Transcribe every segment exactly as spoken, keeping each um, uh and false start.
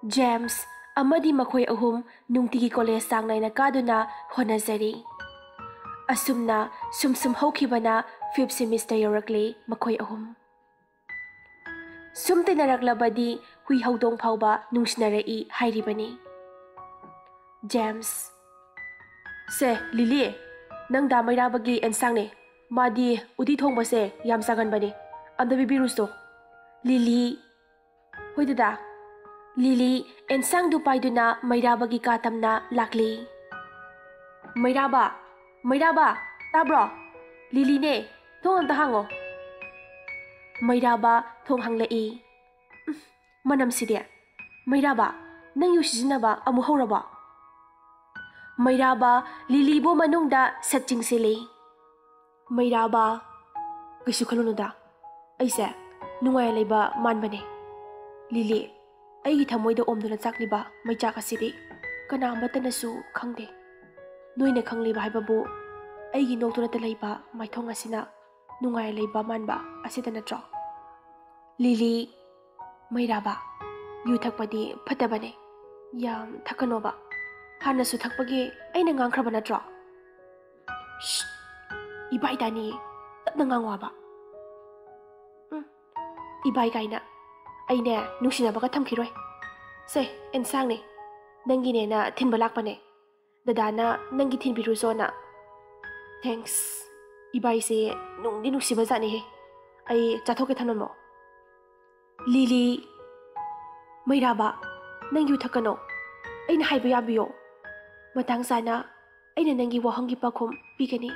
James ꯑꯃꯗꯤ ꯃꯈꯣꯏ ꯑꯍꯨꯝ ꯅꯨꯡꯇꯤꯒꯤ ꯀꯣꯂꯦꯖ ꯆꯥꯡ ꯅꯥꯏꯅ ꯀꯥꯗꯨꯅ ꯍꯣꯠꯅꯖꯔꯤ꯫ ꯑꯁꯨꯝꯅ ꯁꯨꯝ ꯁꯨꯝ ꯍꯧꯈꯤꯕꯅ ꯐꯤꯐ ꯁꯦꯃꯤꯁꯇꯔ ꯌꯧꯔꯛꯂꯤ ꯃꯈꯣꯏ ꯑꯍꯨꯝ꯫ ꯁꯨꯝ ꯇꯤꯟꯅꯔꯛꯂꯕꯗꯤ ꯍꯨꯏ ꯍꯧꯗꯣꯡ ꯐꯥꯎꯕ ꯅꯨꯡꯁꯤꯅꯔꯛꯏ ꯍꯥꯏꯔꯤꯕꯅꯤ꯫ ꯖꯦꯝꯁ, "ꯁꯦ ꯂꯤꯂꯤ, ꯅꯪ ꯗꯥ ꯃꯩꯔꯥꯕꯒꯤ ꯑꯦꯟꯁꯥꯡꯅꯦ꯫ ꯃꯥꯗꯤ ꯎꯇꯤ ꯊꯣꯡꯕꯁꯦ ꯌꯥꯝ ꯆꯥꯒꯟꯕꯅꯤ꯫ ꯑꯝꯇ ꯄꯤꯕꯤꯔꯨꯁꯣ꯫" ꯂꯤꯂꯤ, "ꯍꯣꯏ ꯗꯗꯥ꯫" ꯂꯤꯂꯤ ꯑꯦꯟꯁꯥꯡꯗꯨ ꯄꯥꯏꯗꯨꯅ ꯃꯩꯔꯥꯕꯒꯤ ꯀꯥ ꯇꯝꯅ ꯂꯥꯛꯂꯤ꯫ "ꯃꯩꯔꯥꯕ, ꯃꯩꯔꯥꯕ, ꯇꯥꯕ꯭ꯔꯣ? ꯂꯤꯂꯤꯅꯦ, ꯊꯣꯡ ꯑꯝꯇ ꯍꯥꯡꯉꯣ꯫" ꯃꯩꯔꯥꯕ ꯊꯣꯡ ꯍꯥꯡꯂꯛꯏ꯫ "ꯎꯝ, ꯃꯅꯝꯁꯤꯗꯤ꯫ ꯃꯩꯔꯥꯕ, ꯅꯪ ꯌꯨ ꯁꯤꯖꯤꯟꯅꯕ ꯑꯃꯨꯛ ꯍꯧꯔꯕꯣ?" ꯃꯩꯔꯥꯕ ꯂꯤꯂꯤꯕꯨ ꯃꯅꯨꯡꯗ ꯁꯠ ꯆꯤꯡꯁꯤꯜꯂꯤ꯫ ꯃꯩꯔꯥꯕ, "ꯀꯩꯁꯨ ꯈꯜꯂꯨꯅꯨꯗ, ꯑꯩꯁꯦ ꯅꯨꯡꯉꯥꯏ ꯂꯩꯕ ꯃꯥꯟꯕꯅꯦ꯫ ꯂꯤꯂꯤ, ꯑꯩꯒꯤ ꯊꯃꯣꯏꯗ ꯑꯣꯝꯗꯨꯅ ꯆꯥꯛꯂꯤꯕ ꯃꯩꯆꯥꯛ ꯑꯁꯤꯗꯤ ꯀꯅꯥ ꯑꯃꯠꯇꯅꯁꯨ ꯈꯪꯗꯦ꯫ ꯅꯣꯏꯅ ꯈꯪꯂꯤꯕ ꯍꯥꯏꯕꯕꯨ ꯑꯩꯒꯤ ꯅꯣꯛꯇꯨꯅꯇ ꯂꯩꯕ ꯃꯥꯏꯊꯣꯡ ꯑꯁꯤꯅ ꯅꯨꯡꯉꯥꯏ ꯂꯩꯕ ꯃꯥꯟꯕ ꯑꯁꯤꯗ ꯅꯠꯇ꯭ꯔꯣ?" ꯂꯤꯂꯤ, "ꯃꯩꯔꯥꯕ, ꯌꯨ ꯊꯛꯄꯗꯤ ꯐꯠꯇꯕꯅꯦ꯫ ꯌꯥꯝ ꯊꯛꯀꯅꯣꯕ꯫ ꯍꯥꯟꯅꯁꯨ ꯊꯛꯄꯒꯤ ꯑꯩꯅ ꯉꯥꯡꯈ꯭ꯔꯕ ꯅꯠꯇ꯭ꯔꯣ?" "ꯁ꯭ꯁ! ꯏꯕꯥꯏ ꯇꯥꯅꯤ, ꯇꯞꯅ ꯉꯥꯡꯉꯣ ꯍꯥꯏꯕ꯫" "ꯎꯝ, ꯏꯕꯥꯏ ꯀꯥꯏꯅ꯫ ꯑꯩꯅꯦ ꯅꯨꯡꯁꯤꯅꯕꯒ ꯊꯝꯈꯤꯔꯣꯏ꯫ ꯁꯦ, ꯑꯦꯟꯁꯥꯡꯅꯦ꯫ ꯅꯪꯒꯤꯅꯦꯅ ꯊꯤꯟꯕ ꯂꯥꯛꯄꯅꯦ꯫ ꯗꯗꯥꯅ ꯅꯪꯒꯤ ꯊꯤꯟꯕꯤꯔꯨꯆꯣꯅ꯫" "ꯊꯦꯡꯛꯁ꯫ ꯏꯕꯥꯏꯁꯦ ꯅꯨꯡꯗꯤ ꯅꯨꯡꯁꯤꯕ ꯖꯥꯠꯅꯤꯍꯦ꯫ ꯑꯩ ꯆꯥꯊꯣꯛꯀꯦ ꯊꯝꯂꯝꯃꯣ꯫" ꯂꯤꯂꯤ, "ꯃꯩꯔꯥꯕ, ꯅꯪ ꯌꯨ ꯊꯛꯀꯅꯣ꯫ ꯑꯩꯅ ꯍꯥꯏꯕ ꯌꯥꯕꯤꯌꯣ꯫ ꯃꯇꯥꯡ ꯆꯥꯅ ꯑꯩꯅ ꯅꯪꯒꯤ ꯋꯥꯍꯪꯒꯤ ꯄꯥꯎꯈꯨꯝ ꯄꯤꯒꯅꯤ꯫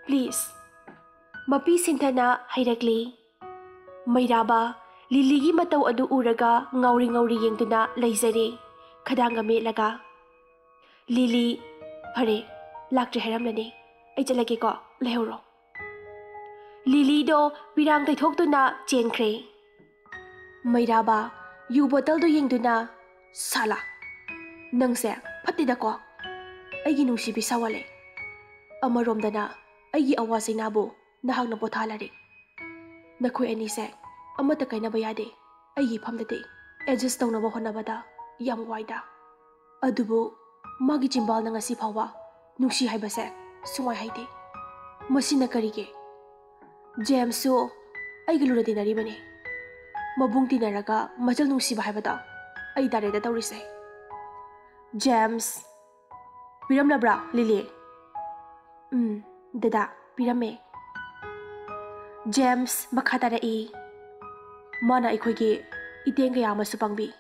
ꯄ꯭ꯂꯤꯖ꯫" ꯃꯄꯤ ꯁꯤꯟꯊꯅ ꯍꯥꯏꯔꯛꯂꯤ꯫ ꯃꯩꯔꯥꯕ ꯂꯤꯂꯤꯒꯤ ꯃꯇꯧ ꯑꯗꯨ ꯎꯔꯒ ꯉꯥꯎꯔꯤ ꯉꯥꯎꯔꯤ ꯌꯦꯡꯗꯨꯅ ꯂꯩꯖꯔꯦ, ꯈꯗꯥꯡꯒ ꯃꯦꯠꯂꯒ꯫ ꯂꯤꯂꯤ, "ꯐꯔꯦ, ꯂꯥꯛꯇ꯭ꯔꯦ ꯍꯥꯏꯔꯝꯂꯅꯤ꯫ ꯑꯩ ꯆꯠꯂꯒꯦꯀꯣ, ꯂꯩꯍꯧꯔꯣ꯫" ꯂꯤꯂꯤꯗꯣ ꯄꯤꯔꯥꯡ ꯇꯩꯊꯣꯛꯇꯨꯅ ꯆꯦꯟꯈ꯭ꯔꯦ꯫ ꯃꯩꯔꯥꯕ ꯌꯨ ꯕꯣꯇꯜꯗꯨ ꯌꯦꯡꯗꯨꯅ, "ꯁꯥꯂꯥ, ꯅꯪꯁꯦ ꯐꯠꯇꯦꯗꯀꯣ꯫ ꯑꯩꯒꯤ ꯅꯨꯡꯁꯤꯕꯤ ꯁꯥꯋꯥꯂꯦ꯫ ꯑꯃꯔꯣꯝꯗꯅ ꯑꯩꯒꯤ ꯑꯋꯥ ꯆꯩꯅꯥꯕꯨ ꯅꯍꯥꯛꯅ ꯄꯣꯊꯥꯍꯜꯂꯔꯦ꯫ ꯅꯈꯣꯏ ꯑꯅꯤꯁꯦ ꯑꯃꯠꯇ ꯀꯥꯏꯅꯕ ꯌꯥꯗꯦ꯫ ꯑꯩꯒꯤ ꯏꯐꯝꯗꯗꯤ ꯑꯦꯗꯖꯁ ꯇꯧꯅꯕ ꯍꯣꯠꯅꯕꯗ ꯌꯥꯝ ꯋꯥꯏꯗ꯫ ꯑꯗꯨꯕꯨ ꯃꯥꯒꯤ ꯆꯤꯝꯕꯥꯜꯅ ꯉꯁꯤ ꯐꯥꯎꯕ ꯅꯨꯡꯁꯤ ꯍꯥꯏꯕꯁꯦ ꯁꯨꯡꯍꯥꯏ ꯍꯥꯏꯗꯦ꯫ ꯃꯁꯤꯅ ꯀꯔꯤꯒꯤ? ꯖꯦꯝꯁꯁꯨ ꯑꯩꯒ ꯂꯨꯅ ꯇꯤꯟꯅꯔꯤꯕꯅꯤ꯫ ꯃꯕꯨꯡ ꯇꯤꯟꯅꯔꯒ ꯃꯆꯜ ꯅꯨꯡꯁꯤꯕ ꯍꯥꯏꯕꯗꯣ ꯑꯩ ꯇꯥꯔꯦꯗ ꯇꯧꯔꯤꯁꯦ꯫ ꯖꯦꯝꯁ, ꯄꯤꯔꯝꯂꯕ꯭ꯔꯥ, ꯂꯤꯂꯤ? ꯎꯝ, ꯗꯗꯥ, ꯄꯤꯔꯝꯃꯦ꯫ ꯖꯦꯝꯁ ꯃꯈꯥ ꯇꯥꯔꯛꯏ, ꯃꯥꯅ ꯑꯩꯈꯣꯏꯒꯤ ꯏꯇꯦꯡ ꯀꯌꯥ ꯑꯃꯁꯨ ꯄꯥꯡꯕꯤ꯫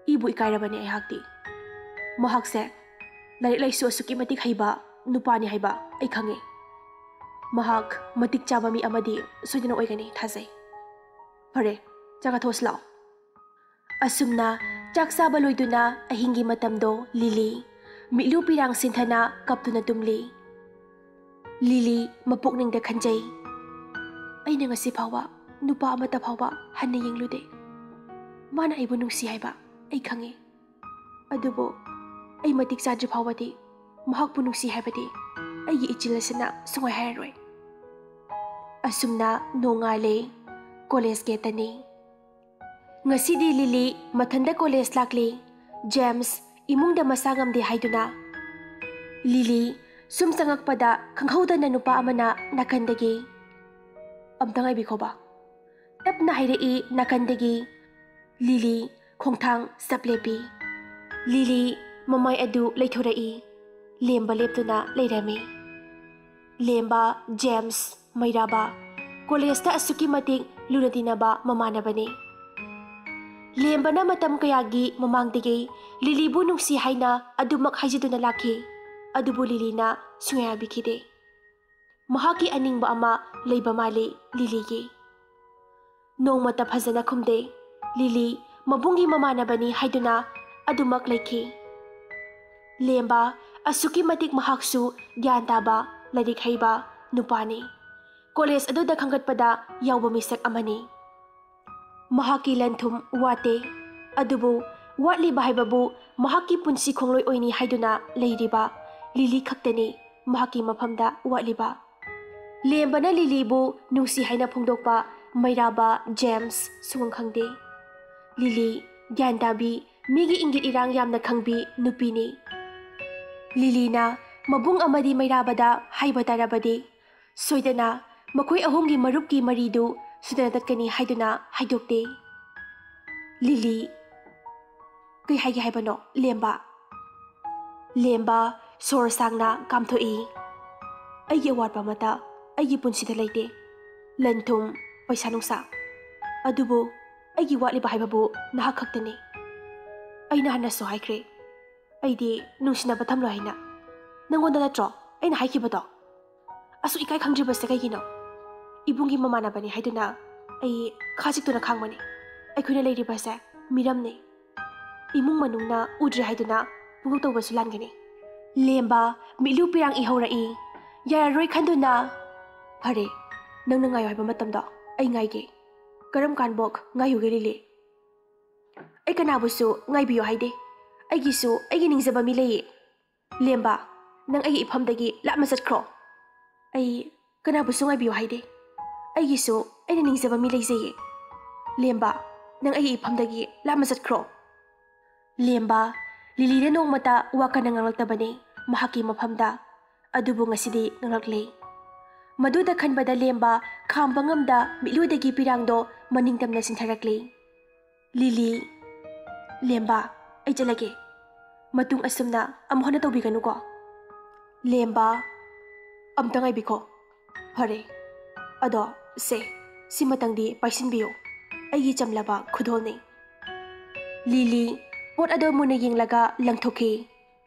ꯏꯕꯨ ꯏꯀꯥꯏꯔꯕꯅꯤ ꯑꯩꯍꯥꯛꯇꯤ꯫ ꯃꯍꯥꯛꯁꯦ ꯂꯥꯏꯔꯤꯛ ꯂꯥꯏꯁꯨ ꯑꯁꯨꯛꯀꯤ ꯃꯇꯤꯛ ꯍꯩꯕ ꯅꯨꯄꯥꯅꯤ ꯍꯥꯏꯕ ꯑꯩ ꯈꯪꯉꯤ꯫ ꯃꯍꯥꯛ ꯃꯇꯤꯛ ꯆꯥꯕ ꯃꯤ ꯑꯃꯗꯤ ꯁꯣꯏꯗꯅ ꯑꯣꯏꯒꯅꯤ ꯊꯥꯖꯩ꯫ ꯐꯔꯦ, ꯆꯥꯛ ꯆꯥꯊꯣꯛꯑꯁꯤ ꯂꯥꯛꯑꯣ꯫ ꯑꯁꯨꯝꯅ ꯆꯥꯛ ꯆꯥꯕ ꯂꯣꯏꯗꯨꯅ ꯑꯍꯤꯡꯒꯤ ꯃꯇꯝꯗꯣ ꯂꯤꯂꯤ ꯃꯤꯠꯂꯨ ꯄꯤꯔꯥꯡ ꯁꯤꯟꯊꯅ ꯀꯞꯇꯨꯅ ꯇꯨꯝꯂꯤ꯫ ꯂꯤꯂꯤ ꯃꯄꯨꯛꯅꯤꯡꯗ ꯈꯟꯖꯩ, "ꯑꯩꯅ ꯉꯁꯤ ꯐꯥꯎꯕ ꯅꯨꯄꯥ ꯑꯃꯠꯇ ꯐꯥꯎꯕ ꯍꯟꯅ ꯌꯦꯡꯂꯨꯗꯦ꯫ ꯃꯥꯅ ꯑꯩꯕꯨ ꯅꯨꯡꯁꯤ ꯍꯥꯏꯕ ꯑꯩ ꯈꯪꯉꯤ꯫ ꯑꯗꯨꯕꯨ ꯑꯩ ꯃꯇꯤꯛ ꯆꯥꯗ꯭ꯔꯤ ꯐꯥꯎꯕꯗꯤ ꯃꯍꯥꯛꯄꯨ ꯅꯨꯡꯁꯤ ꯍꯥꯏꯕꯗꯤ ꯑꯩꯒꯤ ꯏꯆꯤꯜ ꯑꯁꯤꯅ ꯁꯨꯡꯍꯥꯏ ꯍꯥꯏꯔꯔꯣꯏ꯫" ꯑꯁꯨꯝꯅ ꯅꯣꯡꯉꯥꯜꯂꯦ꯫ ꯀꯣꯂꯦꯖ ꯒꯦꯠꯇꯅꯤ꯫ ꯉꯁꯤꯗꯤ ꯂꯤꯂꯤ ꯃꯊꯟꯇ ꯀꯣꯂꯦꯖ ꯂꯥꯛꯂꯤ꯫ ꯖꯦꯝꯁ ꯏꯃꯨꯡꯗ ꯃꯁꯥ ꯉꯝꯗꯦ ꯍꯥꯏꯗꯨꯅ꯫ ꯂꯤꯂꯤ ꯁꯨꯝ ꯆꯪꯉꯛꯄꯗ ꯈꯪꯍꯧꯗꯅ ꯅꯨꯄꯥ ꯑꯃꯅ ꯅꯥꯀꯟꯗꯒꯤ, "ꯑꯝꯇ ꯉꯥꯏꯕꯤꯈꯣꯕ," ꯇꯞꯅ ꯍꯥꯏꯔꯛꯏ ꯅꯥꯀꯟꯗꯒꯤ꯫ ꯂꯤꯂꯤ ꯈꯣꯡꯊꯥꯡ ꯆꯞ ꯂꯦꯞꯄꯤ꯫ ꯂꯤꯂꯤ ꯃꯃꯥꯏ ꯑꯗꯨ ꯂꯩꯊꯣꯔꯛꯏ꯫ ꯂꯦꯝꯕ ꯂꯦꯞꯇꯨꯅ ꯂꯩꯔꯝꯃꯤ꯫ ꯂꯦꯝꯕ, ꯖꯦꯝꯁ, ꯃꯩꯔꯥꯕ ꯀꯣꯂꯦꯖꯇ ꯑꯁꯨꯛꯀꯤ ꯃꯇꯤꯛ ꯂꯨꯅ ꯇꯤꯟꯅꯕ ꯃꯃꯥꯟꯅꯕꯅꯤ꯫ ꯂꯦꯝꯕꯅ ꯃꯇꯝ ꯀꯌꯥꯒꯤ ꯃꯃꯥꯡꯗꯒꯤ ꯂꯤꯂꯤꯕꯨ ꯅꯨꯡꯁꯤ ꯍꯥꯏꯅ ꯑꯗꯨꯃꯛ ꯍꯥꯏꯖꯗꯨꯅ ꯂꯥꯛꯈꯤ꯫ ꯑꯗꯨꯕꯨ ꯂꯤꯂꯤꯅ ꯁꯨꯡꯌꯥ ꯌꯥꯕꯤꯈꯤꯗꯦ꯫ ꯃꯍꯥꯛꯀꯤ ꯑꯅꯤꯡꯕ ꯑꯃ ꯂꯩꯕ ꯃꯥꯜꯂꯤ ꯂꯤꯂꯤꯒꯤ꯫ ꯅꯣꯡꯃꯇ ꯐꯖꯅ ꯈꯨꯝꯗꯦ꯫ ꯂꯤꯂꯤ ꯃꯕꯨꯡꯒꯤ ꯃꯃꯥꯟꯅꯕꯅꯤ ꯍꯥꯏꯗꯨꯅ ꯑꯗꯨꯃꯛ ꯂꯩꯈꯤ꯫ ꯂꯦꯝꯕ ꯑꯁꯨꯛꯀꯤ ꯃꯇꯤꯛ ꯃꯍꯥꯛꯁꯨ ꯒ꯭ꯌꯥꯟ ꯇꯥꯕ, ꯂꯥꯏꯔꯤꯛ ꯍꯩꯕ ꯅꯨꯄꯥꯅꯤ꯫ ꯀꯣꯂꯦꯖ ꯑꯗꯨꯗ ꯈꯟꯒꯠꯄꯗ ꯌꯥꯎꯕ ꯃꯤꯁꯛ ꯑꯃꯅꯤ꯫ ꯃꯍꯥꯛꯀꯤ ꯂꯟ ꯊꯨꯝ ꯋꯥꯠꯇꯦ꯫ ꯑꯗꯨꯕꯨ ꯋꯥꯠꯂꯤꯕ ꯍꯥꯏꯕꯕꯨ ꯃꯍꯥꯛꯀꯤ ꯄꯨꯟꯁꯤ ꯈꯣꯡꯂꯣꯏ ꯑꯣꯏꯅꯤ ꯍꯥꯏꯗꯨꯅ ꯂꯩꯔꯤꯕ ꯂꯤꯂꯤ ꯈꯛꯇꯅꯤ ꯃꯍꯥꯛꯀꯤ ꯃꯐꯝꯗ ꯋꯥꯠꯂꯤꯕ꯫ ꯂꯦꯝꯕꯅ ꯂꯤꯂꯤꯕꯨ ꯅꯨꯡꯁꯤ ꯍꯥꯏꯅ ꯐꯣꯡꯗꯣꯛꯄ ꯃꯩꯔꯥꯕ, ꯖꯦꯝꯁ ꯁꯨꯡꯈꯪ ꯈꯪꯗꯦ꯫ ꯂꯤꯂꯤ ꯒ꯭ꯌꯥꯟ ꯇꯥꯕꯤ, ꯃꯤꯒꯤ ꯏꯪꯒꯤꯠ ꯏꯔꯥꯡ ꯌꯥꯝꯅ ꯈꯪꯕꯤ ꯅꯨꯄꯤꯅꯤ꯫ ꯂꯤꯂꯤꯅ ꯃꯕꯨꯡ ꯑꯃꯗꯤ ꯃꯩꯔꯥꯕꯗ ꯍꯥꯏꯕ ꯇꯥꯔꯕꯗꯤ, ꯁꯣꯏꯗꯅ ꯃꯈꯣꯏ ꯑꯍꯨꯝꯒꯤ ꯃꯔꯨꯞꯀꯤ ꯃꯔꯤꯗꯨ ꯁꯣꯏꯗꯅ ꯇꯠꯀꯅꯤ ꯍꯥꯏꯗꯨꯅ ꯍꯥꯏꯗꯣꯛꯇꯦ꯫ ꯂꯤꯂꯤ, ꯀꯩ ꯍꯥꯏꯒꯦ ꯍꯥꯏꯕꯅꯣ, ꯂꯦꯝꯕ? ꯂꯦꯝꯕ ꯁꯣꯔ ꯁꯥꯡꯅ ꯀꯥꯝꯊꯣꯛꯏ꯫ ꯑꯩꯒꯤ ꯑꯋꯥꯠꯄ ꯑꯃꯠꯇ ꯑꯩꯒꯤ ꯄꯨꯟꯁꯤꯗ ꯂꯩꯇꯦ꯫ ꯂꯟ ꯊꯨꯝ, ꯄꯩꯁꯥ ꯅꯨꯡꯁꯥ꯫ ꯑꯗꯨꯕꯨ ꯑꯩꯒꯤ ꯋꯥꯠꯂꯤꯕ ꯍꯥꯏꯕꯕꯨ ꯅꯍꯥꯛ ꯈꯛꯇꯅꯤ꯫ ꯑꯩꯅ ꯍꯥꯟꯅꯁꯨ ꯍꯥꯏꯈ꯭ꯔꯦ, ꯑꯩꯗꯤ ꯅꯨꯡꯁꯤꯅꯕ ꯊꯝꯂꯣꯏ ꯍꯥꯏꯅ꯫ ꯅꯪꯉꯣꯟꯗ ꯅꯠꯇ꯭ꯔꯣ ꯑꯩꯅ ꯍꯥꯏꯈꯤꯕꯗꯣ? ꯑꯁꯨꯛ ꯏꯀꯥꯏ ꯈꯪꯗ꯭ꯔꯤꯕꯁꯦ ꯀꯩꯒꯤꯅꯣ? ꯏꯕꯨꯡꯒꯤ ꯃꯃꯥꯟꯅꯕꯅꯤ ꯍꯥꯏꯗꯨꯅ ꯑꯩ ꯈꯥꯖꯤꯛꯇꯨꯅ ꯈꯥꯡꯕꯅꯤ꯫ ꯑꯩꯈꯣꯏꯅ ꯂꯩꯔꯤꯕꯁꯦ ꯃꯤꯔꯝꯅꯤ꯫ ꯏꯃꯨꯡ ꯃꯅꯨꯡꯅ ꯎꯗ꯭ꯔꯦ ꯍꯥꯏꯗꯨꯅ ꯄꯨꯡꯅꯣꯛ ꯇꯧꯕꯁꯨ ꯂꯥꯟꯒꯅꯤ꯫ ꯂꯦꯝꯕ ꯃꯤꯠꯂꯨ ꯄꯤꯔꯥꯡ ꯏꯍꯧꯔꯛꯏ꯫ ꯌꯥꯔꯔꯣꯏ ꯈꯟꯗꯨꯅ, "ꯐꯔꯦ, ꯅꯪꯅ ꯉꯥꯏꯌꯨ ꯍꯥꯏꯕ ꯃꯇꯝꯗꯣ ꯑꯩ ꯉꯥꯏꯒꯦ꯫ ꯀꯔꯝ ꯀꯥꯟꯕꯣꯛ ꯉꯥꯏꯌꯨꯒꯦ, ꯂꯤꯂꯤ?" "ꯑꯩ ꯀꯅꯥꯕꯨꯁꯨ ꯉꯥꯏꯕꯤꯌꯨ ꯍꯥꯏꯗꯦ꯫ ꯑꯩꯒꯤꯁꯨ ꯑꯩꯒꯤ ꯅꯤꯡꯖꯕ ꯃꯤ ꯂꯩꯌꯦ꯫ ꯂꯦꯝꯕ, ꯅꯪ ꯑꯩꯒꯤ ꯏꯐꯝꯗꯒꯤ ꯂꯥꯞꯅ ꯆꯠꯈ꯭ꯔꯣ꯫ ꯑꯩ ꯀꯅꯥꯕꯨꯁꯨ ꯉꯥꯏꯕꯤꯌꯨ ꯍꯥꯏꯗꯦ꯫ ꯑꯩꯒꯤꯁꯨ ꯑꯩꯅ ꯅꯤꯡꯖꯕ ꯃꯤ ꯂꯩꯖꯩꯌꯦ꯫ ꯂꯦꯝꯕ, ꯅꯪ ꯑꯩꯒꯤ ꯏꯐꯝꯗꯒꯤ ꯂꯥꯞꯅ ꯆꯠꯈ꯭ꯔꯣ꯫" ꯂꯦꯝꯕ, ꯂꯤꯂꯤꯅ ꯅꯣꯡꯃꯇ ꯋꯥ ꯀꯟꯅ ꯉꯥꯡꯂꯛꯇꯕꯅꯤ ꯃꯍꯥꯛꯀꯤ ꯃꯐꯝꯗ꯫ ꯑꯗꯨꯕꯨ ꯉꯁꯤꯗꯤ ꯉꯥꯡꯂꯛꯂꯦ꯫ ꯃꯗꯨꯗ ꯈꯟꯕꯗ ꯂꯦꯝꯕ ꯈꯥꯝꯕ ꯉꯝꯗ ꯃꯤꯠꯂꯨꯗꯒꯤ ꯄꯤꯔꯥꯡꯗꯣ ꯃꯅꯤꯡ ꯇꯝꯅ ꯆꯤꯟꯊꯔꯛꯂꯦ꯫ "ꯂꯤꯂꯤ, ꯂꯦꯝꯕ, ꯑꯩ ꯆꯠꯂꯒꯦ꯫ ꯃꯇꯨꯡ ꯑꯁꯨꯝꯅ ꯑꯃꯨꯛ ꯍꯟꯅ ꯇꯧꯕꯤꯒꯅꯨꯀꯣ꯫" ꯂꯦꯝꯕ, "ꯑꯝꯇ ꯉꯥꯏꯕꯤꯈꯣ꯫ ꯐꯔꯦ꯫ ꯑꯗꯣ ꯁꯦ, ꯁꯤꯃꯇꯪꯗꯤ ꯄꯥꯏꯁꯤꯟꯕꯤꯌꯨ꯫ ꯑꯩꯒꯤ ꯆꯝꯂꯕ ꯈꯨꯗꯣꯜꯅꯤ꯫" ꯂꯤꯂꯤ ꯄꯣꯠ ꯑꯗꯣ ꯃꯨꯟꯅ ꯌꯦꯡꯂꯒ ꯂꯪꯊꯣꯛꯈꯤ꯫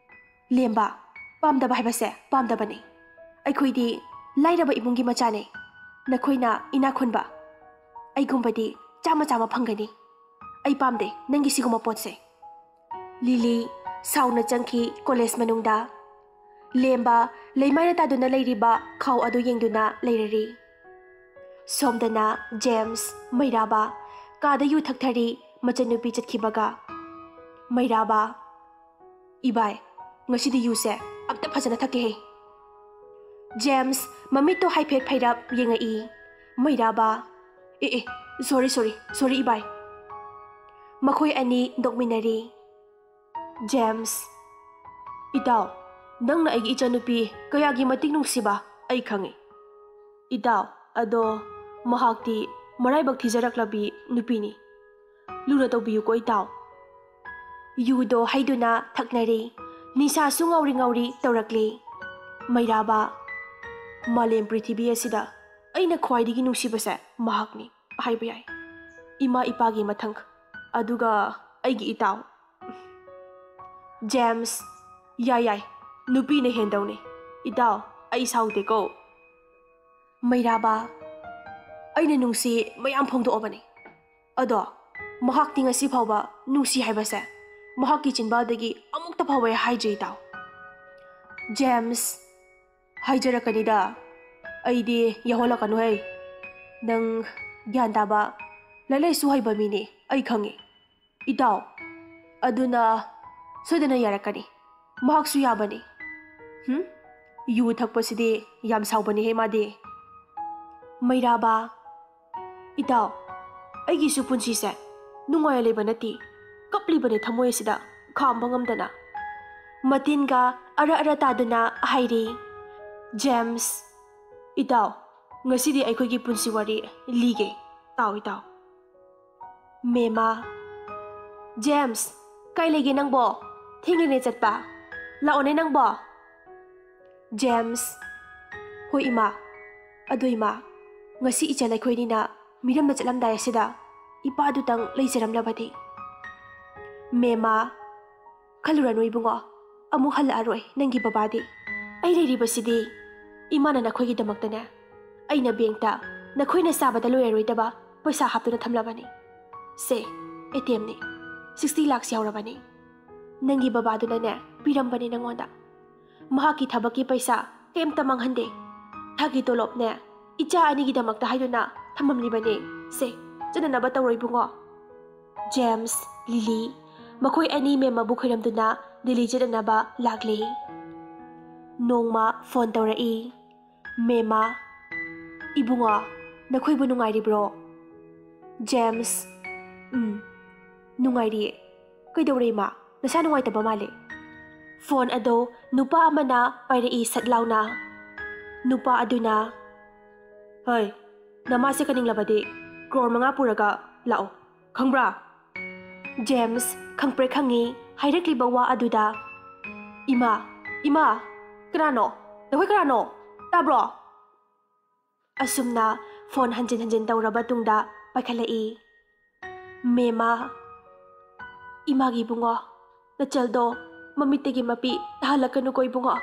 "ꯂꯦꯝꯕ, ꯄꯥꯝꯗꯕ ꯍꯥꯏꯕꯁꯦ ꯄꯥꯝꯗꯕꯅꯤ꯫ ꯑꯩꯈꯣꯏꯗꯤ ꯂꯥꯏꯔꯕ ꯏꯃꯨꯡꯒꯤ ꯃꯆꯥꯅꯦ꯫ ꯅꯈꯣꯏꯅ ꯏꯅꯥꯛ ꯈꯨꯟꯕ꯫ ꯑꯩꯒꯨꯝꯕꯗꯤ ꯆꯥꯝꯃ ꯆꯥꯝꯃ ꯐꯪꯒꯅꯤ꯫ ꯑꯩ ꯄꯥꯝꯗꯦ ꯅꯪꯒꯤ ꯁꯤꯒꯨꯝꯕ ꯄꯣꯠꯁꯦ꯫" ꯂꯤꯂꯤ ꯁꯥꯎꯅ ꯆꯪꯈꯤ ꯀꯣꯂꯦꯖ ꯃꯅꯨꯡꯗ꯫ ꯂꯦꯝꯕ ꯂꯩꯃꯥꯏꯗ ꯇꯥꯗꯨꯅ ꯂꯩꯔꯤꯕ ꯈꯥꯎ ꯑꯗꯨ ꯌꯦꯡꯗꯨꯅ ꯂꯩꯔꯔꯤ꯫ ꯁꯣꯝꯗꯅ ꯖꯦꯝꯁ, ꯃꯩꯔꯥꯕ ꯀꯥꯗ ꯌꯨ ꯊꯛꯊꯔꯤ, ꯃꯆꯟꯅꯨꯄꯤ ꯆꯠꯈꯤꯕꯒ꯫ ꯃꯩꯔꯥꯕ, "ꯏꯕꯥꯏ, ꯉꯁꯤꯗꯤ ꯌꯨꯁꯦ ꯑꯝꯇ ꯐꯖꯅ ꯊꯛꯀꯦꯍꯦ꯫" ꯖꯦꯝꯁ ꯃꯃꯤꯠꯇꯣ ꯍꯥꯏꯐꯦꯠ ꯐꯩꯔꯞ ꯌꯦꯡꯉꯛꯏ꯫ ꯃꯩꯔꯥꯕ, "ꯑꯦ ꯑꯦ, ꯁꯣꯔꯤ ꯁꯣꯔꯤ ꯁꯣꯔꯤ ꯏꯕꯥꯏ꯫" ꯃꯈꯣꯏ ꯑꯅꯤ ꯅꯣꯛꯃꯤꯟꯅꯔꯤ꯫ ꯖꯦꯝꯁ, "ꯏꯇꯥꯎ, ꯅꯪꯅ ꯑꯩꯒꯤ ꯏꯆꯥꯅꯨꯄꯤ ꯀꯌꯥꯒꯤ ꯃꯇꯤꯛ ꯅꯨꯡꯁꯤꯕ ꯑꯩ ꯈꯪꯏ꯫ ꯏꯇꯥꯎ, ꯑꯗꯣ ꯃꯍꯥꯛꯇꯤ ꯃꯔꯥꯏꯕꯛ ꯊꯤꯖꯔꯛꯂꯕꯤ ꯅꯨꯄꯤꯅꯤ꯫ ꯂꯨꯅ ꯇꯧꯕꯤꯌꯨꯀꯣ ꯏꯇꯥꯎ꯫" ꯌꯨꯗꯣ ꯍꯩꯗꯨꯅ ꯊꯛꯅꯔꯤ꯫ ꯅꯤꯁꯥꯁꯨ ꯉꯥꯎꯔꯤ ꯉꯥꯎꯔꯤ ꯇꯧꯔꯛꯂꯤ꯫ ꯃꯩꯔꯥꯕ, "ꯃꯥꯂꯦꯝ ꯄ꯭ꯔꯤꯊꯤꯕꯤ ꯑꯁꯤꯗ ꯑꯩꯅ ꯈ꯭ꯋꯥꯏꯗꯒꯤ ꯅꯨꯡꯁꯤꯕꯁꯦ ꯃꯍꯥꯛꯅꯤ ꯍꯥꯏꯕ ꯌꯥꯏ꯫ ꯏꯃꯥ ꯏꯄꯥꯒꯤ ꯃꯊꯪ, ꯑꯗꯨꯒ ꯑꯩꯒꯤ ꯏꯇꯥꯎ꯫" ꯖꯦꯝꯁ, "ꯌꯥꯏ ꯌꯥꯏ, ꯅꯨꯄꯤꯅ ꯍꯦꯟꯗꯧꯅꯤ꯫ ꯏꯇꯥꯎ, ꯑꯩ ꯁꯥꯎꯗꯦꯀꯣ꯫" ꯃꯩꯔꯥꯕ, "ꯑꯩꯅ ꯅꯨꯡꯁꯤ ꯃꯌꯥꯝ ꯐꯣꯡꯗꯣꯛꯑꯕꯅꯤ꯫ ꯑꯗꯣ ꯃꯍꯥꯛꯇꯤ ꯉꯁꯤ ꯐꯥꯎꯕ ꯅꯨꯡꯁꯤ ꯍꯥꯏꯕꯁꯦ ꯃꯍꯥꯛꯀꯤ ꯆꯤꯟꯕꯥꯜꯗꯒꯤ ꯑꯃꯨꯛꯇ ꯐꯥꯎꯕ ꯍꯥꯏꯗ꯭ꯔꯤ ꯏꯇꯥꯎ꯫" ꯖꯦꯝꯁ, "ꯍꯥꯏꯖꯔꯛꯀꯅꯤꯗ꯫ ꯑꯩꯗꯤ ꯌꯥꯎꯍꯜꯂꯛꯀꯅꯨꯍꯦ꯫ ꯅꯪ ꯒ꯭ꯌꯥꯟ ꯇꯥꯕ, ꯂꯥꯏꯔꯤꯛ ꯂꯥꯏꯁꯨ ꯍꯩꯕ ꯃꯤꯅꯤ, ꯑꯩ ꯈꯪꯉꯤ꯫ ꯏꯇꯥꯎ, ꯑꯗꯨꯅ ꯁꯣꯏꯗꯅ ꯌꯥꯔꯛꯀꯅꯤ꯫ ꯃꯍꯥꯛꯁꯨ ꯌꯥꯕꯅꯤ꯫ ꯍꯨꯝ? ꯌꯨ ꯊꯛꯄꯁꯤꯗꯤ ꯌꯥꯝ ꯁꯥꯎꯕꯅꯤꯍꯦ ꯃꯥꯗꯤ꯫" ꯃꯩꯔꯥꯕ, "ꯏꯇꯥꯎ, ꯑꯩꯒꯤꯁꯨ ꯄꯨꯟꯁꯤꯁꯦ ꯅꯨꯡꯉꯥꯏꯅ ꯂꯩꯕ ꯅꯠꯇꯦ꯫ ꯀꯞꯂꯤꯕꯅꯦ ꯊꯃꯣꯏ ꯑꯁꯤꯗ ꯈꯥꯝꯕ ꯉꯝꯗꯅ꯫" ꯃꯇꯤꯟꯒ ꯑꯔ ꯑꯔ ꯇꯥꯗꯨꯅ ꯍꯥꯏꯔꯤ꯫ ꯖꯦꯝꯁ, "ꯏꯇꯥꯎ, ꯉꯁꯤꯗꯤ ꯑꯩꯈꯣꯏꯒꯤ ꯄꯨꯟꯁꯤ ꯋꯥꯔꯤ ꯂꯤꯒꯦ꯫ ꯇꯥꯎ ꯏꯇꯥꯎ꯫" ꯃꯦꯃꯥ, "ꯖꯦꯝꯁ, ꯀꯥꯏ ꯂꯩꯒꯦ ꯅꯪꯕꯣ? ꯊꯦꯡꯂꯦꯅꯦ ꯆꯠꯄ꯫ ꯂꯥꯛꯑꯣꯅꯦ ꯅꯪꯕꯣ꯫" ꯖꯦꯝꯁ, "ꯍꯣꯏ ꯏꯃꯥ꯫ ꯑꯗꯣ ꯏꯃꯥ, ꯉꯁꯤ ꯏꯆꯜ ꯑꯩꯈꯣꯏꯅꯤꯅ ꯃꯤꯔꯝꯗ ꯆꯠꯂꯝꯗꯥꯏ ꯑꯁꯤꯗ ꯏꯄꯥꯗꯨꯇꯪ ꯂꯩꯖꯔꯝꯂꯕꯗꯤ?" ꯃꯦꯃꯥ, "ꯈꯜꯂꯨꯔꯅꯨ ꯏꯕꯨꯡꯉꯣ, ꯑꯃꯨꯛ ꯍꯜꯂꯛꯑꯔꯣꯏ ꯅꯪꯒꯤ ꯕꯕꯥꯗꯤ꯫ ꯑꯩ ꯂꯩꯔꯤꯕꯁꯤꯗꯤ ꯏꯃꯥꯅ ꯅꯈꯣꯏꯒꯤꯗꯃꯛꯇꯅꯦ꯫ ꯑꯩꯅ ꯕꯦꯡꯛꯇ ꯅꯈꯣꯏꯅ ꯆꯥꯕꯗ ꯂꯣꯏꯔꯔꯣꯏꯗꯕ ꯄꯩꯁꯥ ꯍꯥꯞꯇꯨꯅ ꯊꯝꯂꯕꯅꯤ꯫ ꯁꯦ, ꯑꯦ ꯇꯤ ꯑꯦꯝꯅꯤ꯫ ꯁꯤꯛꯁꯇꯤ ꯂꯥꯛꯁ ꯌꯥꯎꯔꯕꯅꯤ꯫ ꯅꯪꯒꯤ ꯕꯕꯥꯗꯨꯅꯅꯦ ꯄꯤꯔꯝꯕꯅꯤ ꯅꯪꯉꯣꯟꯗ꯫ ꯃꯍꯥꯛꯀꯤ ꯊꯕꯛꯀꯤ ꯄꯩꯁꯥ ꯀꯩꯝꯇ ꯃꯥꯡꯍꯟꯗꯦ꯫ ꯊꯥꯒꯤ ꯇꯣꯂꯣꯞꯅꯦ ꯏꯆꯥ ꯑꯅꯤꯒꯤꯗꯃꯛꯇ ꯍꯥꯏꯗꯨꯅ ꯊꯝꯃꯝꯂꯤꯕꯅꯤ꯫ ꯁꯦ, ꯆꯠꯅꯅꯕ ꯇꯧꯔꯣ ꯏꯕꯨꯡꯉꯣ꯫" ꯖꯦꯝꯁ, ꯂꯤꯂꯤ, ꯃꯈꯣꯏ ꯑꯅꯤ ꯃꯦꯝꯃꯕꯨ ꯈꯣꯏꯔꯝꯗꯨꯅ ꯗꯤꯜꯂꯤ ꯆꯠꯅꯅꯕ ꯂꯥꯛꯂꯤ꯫ ꯅꯣꯡꯃ ꯐꯣꯟ ꯇꯧꯔꯛꯏ꯫ ꯃꯦꯝꯃ, "ꯏꯕꯨꯡꯉꯣ, ꯅꯈꯣꯏꯕꯨ ꯅꯨꯡꯉꯥꯏꯔꯤꯕ꯭ꯔꯣ?" ꯖꯦꯝꯁ, "ꯎꯝ, "ꯅꯨꯡꯉꯥꯏꯔꯤꯌꯦ꯫ ꯀꯩꯗꯧꯔꯦ ꯏꯃꯥ? ꯅꯁꯥ ꯅꯨꯡꯉꯥꯏꯇꯕ ꯃꯥꯜꯂꯦ?" ꯐꯣꯟ ꯑꯗꯣ ꯅꯨꯄꯥ ꯑꯃꯅ ꯄꯥꯏꯔꯛꯏ ꯁꯠ ꯂꯥꯎꯅ꯫ ꯅꯨꯄꯥ ꯑꯗꯨꯅ, "ꯍꯣꯏ, ꯅꯃꯥꯁꯦ ꯀꯅꯤꯡꯂꯕꯗꯤ ꯀ꯭ꯔꯣꯔ ꯃꯉꯥ ꯄꯨꯔꯒ ꯂꯥꯛꯑꯣ, ꯈꯪꯕ꯭ꯔꯥ?" ꯖꯦꯝꯁ ꯈꯪꯄ꯭ꯔꯦꯛ ꯈꯪꯉꯤ ꯍꯥꯏꯔꯛꯂꯤꯕ ꯋꯥ ꯑꯗꯨꯗ꯫ "ꯏꯃꯥ, ꯏꯃꯥ, ꯀꯅꯥꯅꯣ? ꯅꯈꯣꯏ ꯀꯅꯥꯅꯣ? ꯇꯥꯕ꯭ꯔꯣ?" ꯑꯁꯨꯝꯅ ꯐꯣꯟ ꯍꯟꯖꯤꯟ ꯍꯟꯖꯤꯟ ꯇꯧꯔꯕ ꯇꯨꯡꯗ ꯄꯥꯏꯈꯠꯂꯛꯏ꯫ "ꯃꯦꯃꯥ, ꯏꯃꯥꯒꯤ ꯏꯕꯨꯡꯉꯣ, ꯅꯆꯜꯗꯣ ꯃꯃꯤꯠꯇꯒꯤ ꯃꯄꯤ ꯇꯥꯍꯜꯂꯛꯀꯅꯨꯀꯣ ꯏꯕꯨꯡꯉꯣ꯫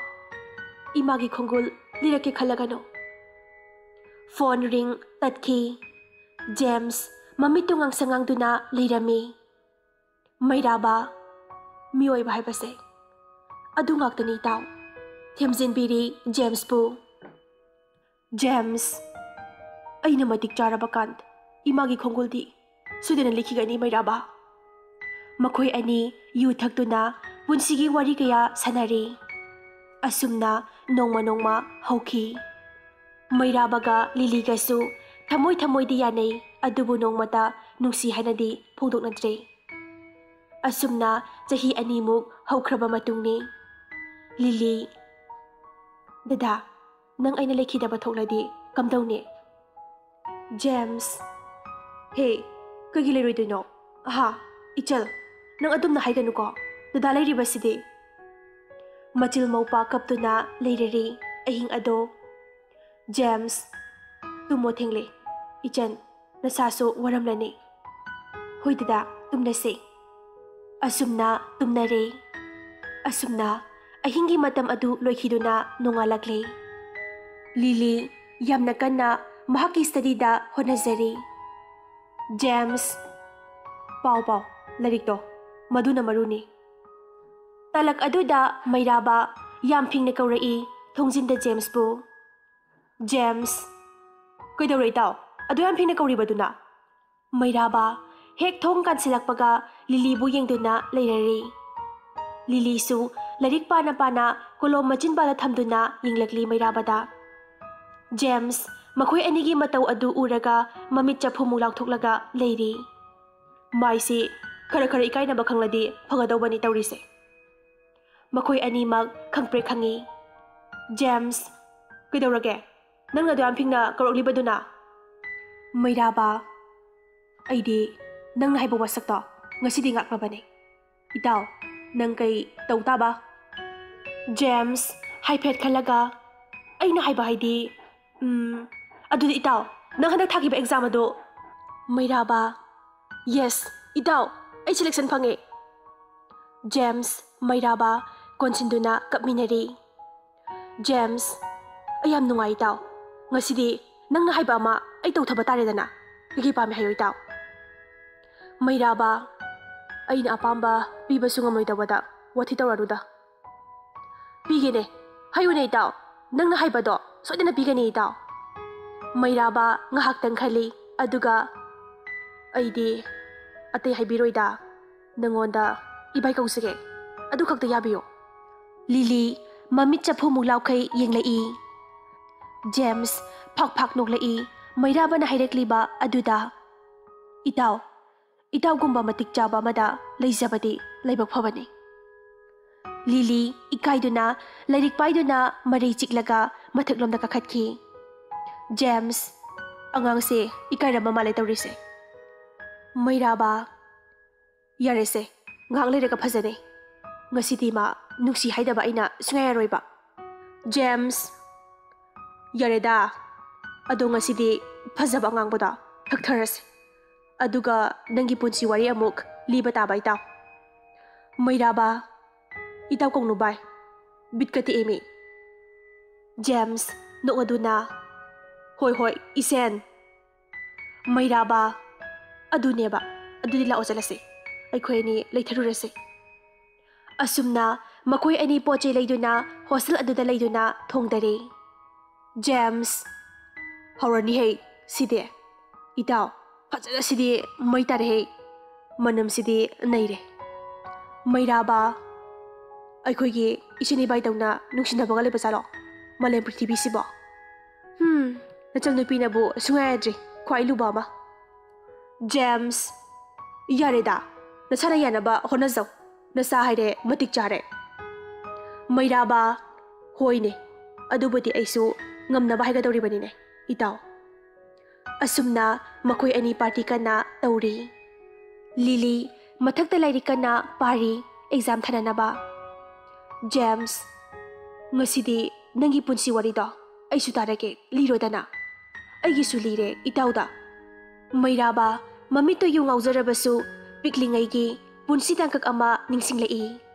ꯏꯃꯥꯒꯤ ꯈꯣꯡꯒꯨꯜ ꯂꯤꯔꯛꯀꯦ ꯈꯜꯂꯒꯅꯨ꯫" ꯐꯣꯟ ꯔꯤꯡ ꯇꯠꯈꯤ꯫ ꯖꯦꯝꯁ ꯃꯃꯤꯠꯇꯨ ꯉꯥꯡꯁꯪ ꯉꯥꯡꯗꯨꯅ ꯂꯩꯔꯝꯃꯤ꯫ ꯃꯩꯔꯥꯕ, ꯃꯤꯑꯣꯏꯕ ꯍꯥꯏꯕꯁꯦ ꯑꯗꯨ ꯉꯥꯛꯇꯅꯤ ꯏꯇꯥꯎ, ꯊꯦꯝꯖꯤꯟꯕꯤꯔꯤ ꯖꯦꯝꯁꯄꯨ꯫ "ꯖꯦꯝꯁ, ꯑꯩꯅ ꯃꯇꯤꯛ ꯆꯥꯔꯕ ꯀꯥꯟ ꯏꯃꯥꯒꯤ ꯈꯣꯡꯒꯨꯜꯗꯤ ꯁꯣꯏꯗꯅ ꯂꯤꯈꯤꯒꯅꯤ ꯃꯩꯔꯥꯕ꯫ ꯃꯈꯣꯏ ꯑꯅꯤ ꯌꯨ ꯊꯛꯇꯨꯅ ꯄꯨꯟꯁꯤꯒꯤ ꯋꯥꯔꯤ ꯀꯌꯥ ꯁꯥꯟꯅꯔꯤ꯫ ꯑꯁꯨꯝꯅ ꯅꯣꯡꯃ ꯅꯣꯡꯃ ꯍꯧꯈꯤ꯫ ꯃꯩꯔꯥꯕꯒ ꯂꯤꯂꯤꯒꯁꯨ ꯊꯃꯣꯏ ꯊꯃꯣꯏꯗꯤ ꯌꯥꯅꯩ, ꯑꯗꯨꯕꯨ ꯅꯣꯡꯃꯇ ꯅꯨꯡꯁꯤ ꯍꯥꯏꯅꯗꯤ ꯐꯣꯡꯗꯣꯛꯅꯗ꯭ꯔꯦ꯫ ꯑꯁꯨꯝꯅ ꯆꯍꯤ ꯑꯅꯤꯃꯨꯛ ꯍꯧꯈ꯭ꯔꯕ ꯃꯇꯨꯡꯅꯤ꯫ ꯂꯤꯂꯤ, "ꯗꯗꯥ, ꯅꯪ ꯑꯩꯅ ꯂꯩꯈꯤꯗꯕ ꯊꯣꯛꯂꯗꯤ ꯀꯝꯗꯧꯅꯤ?" ꯖꯦꯝꯁ, "ꯍꯦ, ꯀꯩꯒꯤ ꯂꯩꯔꯣꯏꯗꯣꯏꯅꯣ? ꯑꯍꯥ, ꯏꯆꯜ, ꯅꯪ ꯑꯗꯨꯝꯅ ꯍꯥꯏꯒꯅꯨꯀꯣ, ꯗꯗꯥ ꯂꯩꯔꯤꯕꯁꯤꯗꯤ꯫" ꯃꯆꯤꯜ ꯃꯧꯄꯥ ꯀꯞꯇꯨꯅ ꯂꯩꯔꯔꯤ ꯑꯍꯤꯡ ꯑꯗꯣ꯫ ꯖꯦꯝꯁ, "ꯇꯨꯝꯃꯣ ꯊꯦꯡꯂꯦ꯫ ꯏꯆꯟ, ꯅꯁꯥꯁꯨ ꯋꯥꯔꯝꯂꯅꯤ꯫ ꯍꯣꯏ ꯗꯗꯥ, ꯇꯨꯝꯅꯁꯦ꯫" ꯑꯁꯨꯝꯅ ꯇꯨꯝꯅꯔꯦ꯫ ꯑꯁꯨꯝꯅ ꯑꯍꯤꯡꯒꯤ ꯃꯇꯝ ꯑꯗꯨ ꯂꯣꯏꯈꯤꯗꯨꯅ ꯅꯣꯡꯉꯥꯜꯂꯛꯂꯦ꯫ ꯂꯤꯂꯤ ꯌꯥꯝꯅ ꯀꯟꯅ ꯃꯍꯥꯛꯀꯤ ꯁ꯭ꯇꯗꯤꯗ ꯍꯣꯠꯅꯖꯔꯤ꯫ ꯖꯦꯝꯁ, "ꯄꯥꯎ ꯄꯥꯎ, ꯂꯥꯏꯔꯤꯛꯇꯣ, ꯃꯗꯨꯅ ꯃꯔꯨꯅꯤ꯫" ꯇꯥꯂꯛ ꯑꯗꯨꯗ ꯃꯩꯔꯥꯕ ꯌꯥꯝ ꯐꯤꯡꯅ ꯀꯧꯔꯛꯏ ꯊꯣꯡꯖꯤꯟꯗ ꯖꯦꯝꯁꯄꯨ꯫ ꯖꯦꯝꯁ, "ꯀꯩꯗꯧꯔꯦ ꯏꯇꯥꯎ? ꯑꯗꯨ ꯌꯥꯝ ꯐꯤꯡꯅ ꯀꯧꯔꯤꯕꯗꯨꯅ?" ꯃꯩꯔꯥꯕ ꯍꯦꯛ ꯊꯣꯡ ꯀꯥꯟꯁꯤꯜꯂꯛꯄꯒ ꯂꯤꯂꯤꯕꯨ ꯌꯦꯡꯗꯨꯅ ꯂꯩꯔꯔꯤ꯫ ꯂꯤꯂꯤꯁꯨ ꯂꯥꯏꯔꯤꯛ ꯄꯥꯅ ꯄꯥꯅ ꯀꯣꯂꯣꯝ ꯃꯆꯤꯟꯕꯥꯜꯗ ꯊꯝꯗꯨꯅ ꯌꯦꯡꯂꯛꯂꯤ ꯃꯩꯔꯥꯕꯗ꯫ ꯖꯦꯝꯁ ꯃꯈꯣꯏ ꯑꯅꯤꯒꯤ ꯃꯇꯧ ꯑꯗꯨ ꯎꯔꯒ ꯃꯃꯤꯠ ꯆꯐꯨꯃꯨꯛ ꯂꯥꯎꯊꯣꯛꯂꯒ ꯂꯩꯔꯤ꯫ ꯃꯥꯏꯁꯤ ꯈꯔ ꯈꯔ ꯏꯀꯥꯏꯅꯕ ꯈꯪꯂꯗꯤ ꯐꯒꯗꯧꯕꯅꯤ ꯇꯧꯔꯤꯁꯦ꯫ ꯃꯈꯣꯏ ꯑꯅꯤꯃꯛ ꯈꯪꯄ꯭ꯔꯦꯛ ꯈꯪꯉꯤ꯫ ꯖꯦꯝꯁ, ꯀꯩꯗꯧꯔꯒꯦ? ꯅꯪꯅ ꯑꯗꯨ ꯌꯥꯝ ꯐꯤꯡꯅ ꯀꯧꯔꯛꯂꯤꯕꯗꯨꯅ? ꯃꯩꯔꯥꯕ, ꯑꯩꯗꯤ ꯅꯪꯅ ꯍꯥꯏꯕ ꯋꯥꯁꯛꯇꯣ ꯉꯁꯤꯗꯤ ꯉꯥꯛꯂꯕꯅꯦ꯫ ꯏꯇꯥꯎ, ꯅꯪ ꯀꯩ ꯇꯧ ꯇꯥꯕ? ꯖꯦꯝꯁ, ꯍꯥꯏꯐꯦꯠ ꯈꯜꯂꯒ, ꯑꯩꯅ ꯍꯥꯏꯕ ꯍꯥꯏꯗꯤ, ꯎꯝ, ꯑꯗꯨꯗꯤ ꯏꯇꯥꯎ, ꯅꯪ ꯍꯟꯗꯛ ꯊꯥꯈꯤꯕ ꯑꯦꯛꯖꯥꯝ ꯑꯗꯨ? ꯃꯩꯔꯥꯕ, ꯌꯦꯁ, ꯏꯇꯥꯎ, ꯑꯩ ꯁꯦꯂꯦꯛꯁꯟ ꯐꯪꯉꯦ꯫ ꯖꯦꯝꯁ, ꯃꯩꯔꯥꯕ ꯀꯣꯟꯁꯤꯟꯗꯨꯅ ꯀꯞꯃꯤꯟꯅꯔꯤ꯫ ꯖꯦꯝꯁ, ꯑꯩ ꯌꯥꯝ ꯅꯨꯡꯉꯥꯏ ꯏꯇꯥꯎ꯫ ꯉꯁꯤꯗꯤ ꯅꯪꯅ ꯍꯥꯏꯕ ꯑꯃ ꯑꯩ ꯇꯧꯊꯕ ꯇꯥꯔꯦꯗꯅ꯫ ꯀꯩꯀꯩ ꯄꯥꯝꯃꯤ ꯍꯥꯏꯌꯨ ꯏꯇꯥꯎ꯫ ꯃꯩꯔꯥꯕ, ꯑꯩꯅ ꯑꯄꯥꯝꯕ ꯄꯤꯕꯁꯨ ꯉꯝꯂꯣꯏꯗꯧꯕꯗ ꯋꯥꯊꯤ ꯇꯧꯔꯅꯨꯗ꯫ ꯄꯤꯒꯦꯅꯦ, ꯍꯥꯏꯌꯨꯅꯦ ꯏꯇꯥꯎ꯫ ꯅꯪꯅ ꯍꯥꯏꯕꯗꯣ ꯁꯣꯏꯗꯅ ꯄꯤꯒꯅꯤ ꯏꯇꯥꯎ꯫ ꯃꯩꯔꯥꯕ ꯉꯥꯏꯍꯥꯛꯇꯪ ꯈꯜꯂꯤ, ꯑꯗꯨꯒ, ꯑꯩꯗꯤ ꯑꯇꯩ ꯍꯥꯏꯕꯤꯔꯣꯏꯗ꯫ ꯅꯪꯉꯣꯟꯗ ꯏꯕꯥꯏ ꯀꯧꯖꯒꯦ, ꯑꯗꯨ ꯈꯛꯇ ꯌꯥꯕꯤꯌꯨ꯫ ꯂꯤꯂꯤ ꯃꯃꯤꯠ ꯆꯐꯨꯃꯨꯛ ꯂꯥꯎꯈꯩ ꯌꯦꯡꯂꯛꯏ꯫ ꯖꯦꯝꯁ ꯐꯥꯛ ꯐꯥꯛ ꯅꯣꯛꯂꯛꯏ꯫ ꯃꯩꯔꯥꯕꯅ ꯍꯥꯏꯔꯛꯂꯤꯕ ꯑꯗꯨꯗ, ꯏꯇꯥꯎ, ꯏꯇꯥꯎꯒꯨꯝꯕ ꯃꯇꯤꯛ ꯆꯥꯕ ꯑꯃꯗ ꯂꯩꯖꯕꯗꯤ ꯂꯥꯏꯕꯛ ꯐꯕꯅꯤ꯫ ꯂꯤꯂꯤ ꯏꯀꯥꯏꯗꯨꯅ ꯂꯥꯏꯔꯤꯛ ꯄꯥꯏꯗꯨꯅ ꯃꯔꯩ ꯆꯤꯛꯂꯒ ꯃꯊꯛꯂꯣꯝꯗ ꯀꯥꯈꯠꯈꯤ꯫ ꯖꯦꯝꯁ, ꯑꯉꯥꯡꯁꯦ ꯏꯀꯥꯏꯔꯝꯕ ꯃꯥꯜꯂꯦ ꯇꯧꯔꯤꯁꯦ꯫ ꯃꯩꯔꯥꯕ, ꯌꯥꯔꯦꯁꯦ, ꯉꯥꯏꯍꯥꯛ ꯂꯩꯔꯒ ꯐꯖꯅꯤ꯫ ꯉꯁꯤꯗꯤ ꯃꯥ ꯅꯨꯡꯁꯤ ꯍꯥꯏꯗꯕ ꯑꯩꯅ ꯁꯨꯡꯌꯥ ꯌꯥꯔꯣꯏꯕ꯫ ꯖꯦꯝꯁ, ꯌꯥꯔꯦꯗ, ꯑꯗꯣ ꯉꯁꯤꯗꯤ ꯐꯖꯕ ꯑꯉꯥꯡꯕꯗꯣ ꯊꯛꯊꯔꯁꯦ꯫ ꯑꯗꯨꯒ ꯅꯪꯒꯤ ꯄꯨꯟꯁꯤ ꯋꯥꯔꯤ ꯑꯃꯨꯛ ꯂꯤꯕ ꯇꯥꯕ ꯏꯇꯥꯎ꯫ ꯃꯩꯔꯥꯕ, ꯏꯇꯥꯎ ꯀꯧꯅꯨ ꯚꯥꯏ, ꯕꯤꯠꯀ ꯇꯦꯛꯑꯦꯃꯤ꯫ ꯖꯦꯝꯁ ꯅꯣꯛꯑꯗꯨꯅ, ꯍꯣꯏ ꯍꯣꯏ ꯏꯁꯦꯟ꯫ ꯃꯩꯔꯥꯕ, ꯑꯗꯨꯅꯦꯕ, ꯑꯗꯨꯗꯤ ꯂꯥꯛꯑꯣ ꯆꯠꯂꯁꯦ, ꯑꯩꯈꯣꯏ ꯑꯅꯤ ꯂꯩꯊꯔꯨꯔꯁꯦ꯫ ꯑꯁꯨꯝꯅ ꯃꯈꯣꯏ ꯑꯅꯤ ꯄꯣꯠ ꯆꯩ ꯂꯩꯗꯨꯅ ꯍꯣꯁꯇꯦꯜ ꯑꯗꯨꯗ ꯂꯩꯗꯨꯅ ꯊꯣꯡꯗꯔꯦ꯫ ꯖꯦꯝꯁ, ꯍꯧꯔꯅꯤꯍꯦ ꯁꯤꯗꯤ꯫ ꯏꯇꯥꯎ, ꯐꯖꯅ ꯁꯤꯗꯤ ꯃꯩ ꯇꯥꯔꯦꯍꯦ꯫ ꯃꯅꯝꯁꯤꯗꯤ ꯅꯩꯔꯦ꯫ ꯃꯩꯔꯥꯕ, ꯑꯩꯈꯣꯏꯒꯤ ꯏꯆꯤꯟ ꯏꯕꯥꯏꯗꯧꯅ ꯅꯨꯡꯁꯤꯅꯕꯒ ꯂꯩꯕ ꯖꯥꯠꯂꯣ ꯃꯥꯂꯦꯝ ꯄ꯭ꯔꯤꯊꯤꯕꯤꯁꯤꯕꯣ? ꯍꯨꯝ, ꯅꯆꯟꯅꯨꯄꯤꯅꯕꯨ ꯁꯨꯡꯌꯥ ꯌꯥꯗ꯭ꯔꯤ, ꯈ꯭ꯋꯥꯏ ꯂꯨꯕ ꯑꯃ꯫ ꯖꯦꯝꯁ, ꯌꯥꯔꯦꯗ, ꯅꯁꯥꯅ ꯌꯥꯅꯕ ꯍꯣꯠꯅꯖꯧ꯫ ꯅꯆꯥ ꯍꯥꯏꯔꯦ ꯃꯇꯤꯛ ꯆꯥꯔꯦ꯫ ꯃꯩꯔꯥꯕ, ꯍꯣꯏꯅꯦ, ꯑꯗꯨꯕꯨꯗꯤ ꯑꯩꯁꯨ ꯉꯝꯅꯕ ꯍꯥꯏꯒꯗꯧꯔꯤꯕꯅꯤꯅꯦ, ꯏꯇꯥꯎ꯫ ꯑꯁꯨꯝꯅ ꯃꯈꯣꯏ ꯑꯅꯤ party ꯀꯟꯅ ꯇꯧꯔꯤ꯫ ꯂꯤꯂꯤ ꯃꯊꯛꯇ ꯂꯥꯏꯔꯤꯛ ꯀꯟꯅ ꯄꯥꯔꯤ exam ꯊꯥꯅꯅꯕ꯫ ꯖꯦꯝꯁ, ꯉꯁꯤꯗꯤ ꯅꯪꯒꯤ ꯄꯨꯟꯁꯤ ꯋꯥꯔꯤꯗꯣ ꯑꯩꯁꯨ ꯇꯥꯔꯒꯦ, ꯂꯤꯔꯣꯗꯅ꯫ ꯑꯩꯒꯤꯁꯨ ꯂꯤꯔꯦ ꯏꯇꯥꯎꯗ꯫ ꯃꯩꯔꯥꯕ, ꯃꯃꯤꯠꯇ ꯌꯨ ꯉꯥꯎꯖꯔꯕꯁꯨ ꯄꯤꯛꯂꯤꯉꯩꯒꯤ ꯄꯨꯟꯁꯤ ꯇꯥꯡꯀꯛ ꯑꯃ ꯅꯤꯡꯁꯤꯡꯂꯛꯏ꯫